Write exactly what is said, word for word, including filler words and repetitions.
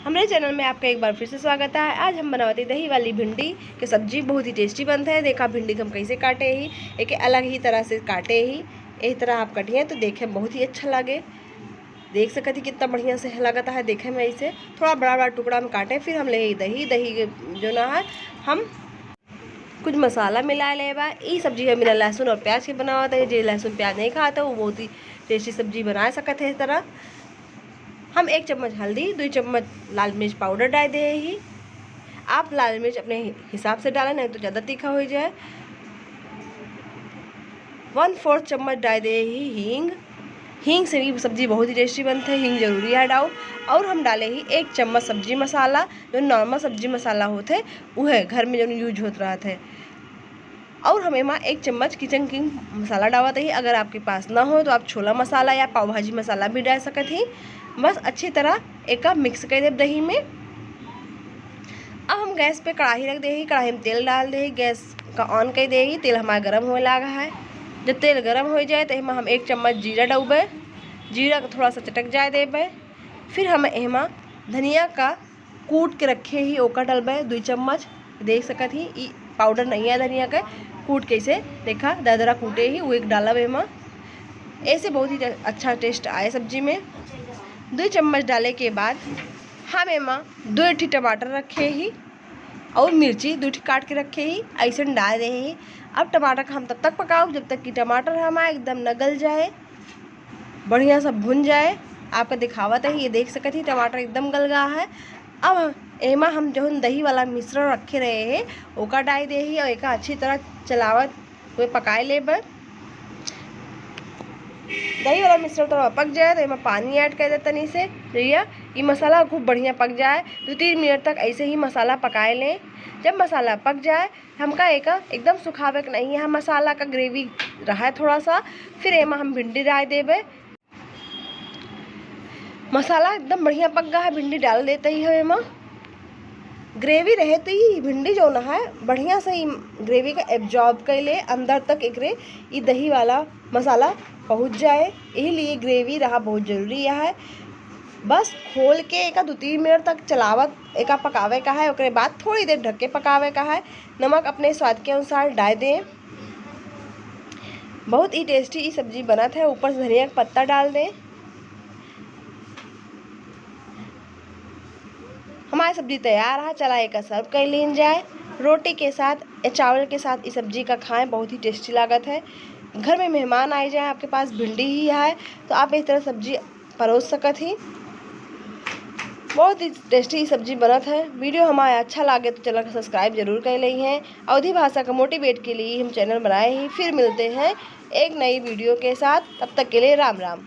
हमरे channel में आपका एक बार फिर से स्वागत है। आज हम बनावत ही दही वाली भिंडी के सब्जी, बहुत ही tasty बनत है। देखा भिंडी के हम कैसे काटे ही, एक अलग ही तरह से काटे ही। इस तरह आप कटिए तो देखे में बहुत ही अच्छा लागे। देख सकत ही कितना बढ़िया से लगत है देखे में। ऐसे थोड़ा बड़ा बड़ा टुकड़ा में काटे, फिर हम ले ही दही, दही के जो ना है हम कुछ मसाला मिला लेबा। ई सब्जी हम बिना लहसुन और प्याज के बनावत है। जे लहसुन प्याज नहीं खात है वो बहुत ही tasty सब्जी बना सकत है। इस तरह हम एक चम्मच हल्दी, दुई चम्मच लाल मिर्च powder डाल दे ही। आप लाल मिर्च अपने हिसाब से डालें, नहीं तो ज़्यादा तीखा हो जाए। One fourth चम्मच डाल दे ही हींग। हींग से भी सब्जी बहुत ही tasty बनत है, हींग जरूरी है डाउ। और हम डाले ही एक चम्मच सब्जी मसाला, जो normal सब्जी मसाला होत है, वो है घर में जो use होत रहत है। और हम एमा एक चम्मच kitchen king मसाला डावत ही। अगर आपके पास ना हो तो आप छोला मसाला या पाव भाजी मसाला भी डाल सकत ही। बस अच्छी तरह एका mix कर देब दही में। अब हम गैस पे कढ़ाई रख दे ही, कढ़ाई में तेल डाल दे ही, गैस का on कर दे ही। तेल हमारा गरम होए लागा है। जब तेल गरम हो जाए तो एमा हम एक चम्मच जीरा डालबे, जीरा को थोड़ा सा चटक जाए देबे। फिर हम एमा धनिया का कूट के रखे ही ओका डालबे दुई चम्मच। देख सकत ही ई powder नहीं है धनिया के, कूट के इसे देखा दरदरा कूटे ही वो एक डालब एमा। ऐसे बहुत ही अच्छा taste आए सब्जी में। दुई चम्मच डाले के बाद हम एमा दो ठी टमाटर रखे ही और मिर्ची दो ठी काट के रखे ही, ऐसे डाल दे ही। अब टमाटर का हम तब तक पकाओ जब तक कि टमाटर हमारा एकदम न गल जाए, बढ़िया से भुन जाए। आपका दिखावत है, ये देख सकत ही टमाटर एकदम गल गया है। अब एमा हम जौन दही वाला मिश्रण रखे रहे हैं ओका डाल दे ही और एका अच्छी तरह चलावत हुए पकाए लेबे। दही वाला मिश्रण थोड़ा पक जाए तो एमा पानी add कर दे तनी से। भैया, ये मसाला खूब बढ़िया पक जाए, दो तीन मिनट तक ऐसे ही मसाला पकाए लें। जब मसाला पक जाए, हमका एका एकदम सुखावे के नहीं है, मसाला का gravy रहा है थोड़ा सा। फिर एमा हम भिंडी डाल देबे। मसाला एकदम बढ़िया पक गया है, भिंडी डाल देते ही हम एमा। Gravy रहे तो ये भिंडी जो ना है बढ़िया से ही gravy का absorb कर ले अंदर तक, एकरे ये दही वाला मसाला पहुँच जाए, यही लिए gravy रहा बहुत ज़रूरी है। बस खोल के एका दो तीन मिनट तक चलावत एका पकावे का है, ओकरे बाद थोड़ी देर ढक के पकावे का है। नमक अपने स्वाद के अनुसार डाल दें। बहुत ही tasty ई सब्जी बनत है। ऊपर से धनिया का पत्ता डाल दें। हमारी सब्जी तैयार है, चला एका serve कर लीन जाए। रोटी के साथ या चावल के साथ इस सब्जी का खाएं, बहुत ही tasty लागत है। घर में मेहमान आए जाए, आपके पास भिंडी ही है तो आप इस तरह सब्जी परोस सकत ही। बहुत ही tasty सब्जी बनत है। Video हमारा अच्छा लागे तो channel का subscribe जरूर कर लें हैं। अवधी भाषा का motivate के लिए हम channel बनाए ही। फिर मिलते हैं एक नई video के साथ, तब तक के लिए राम राम।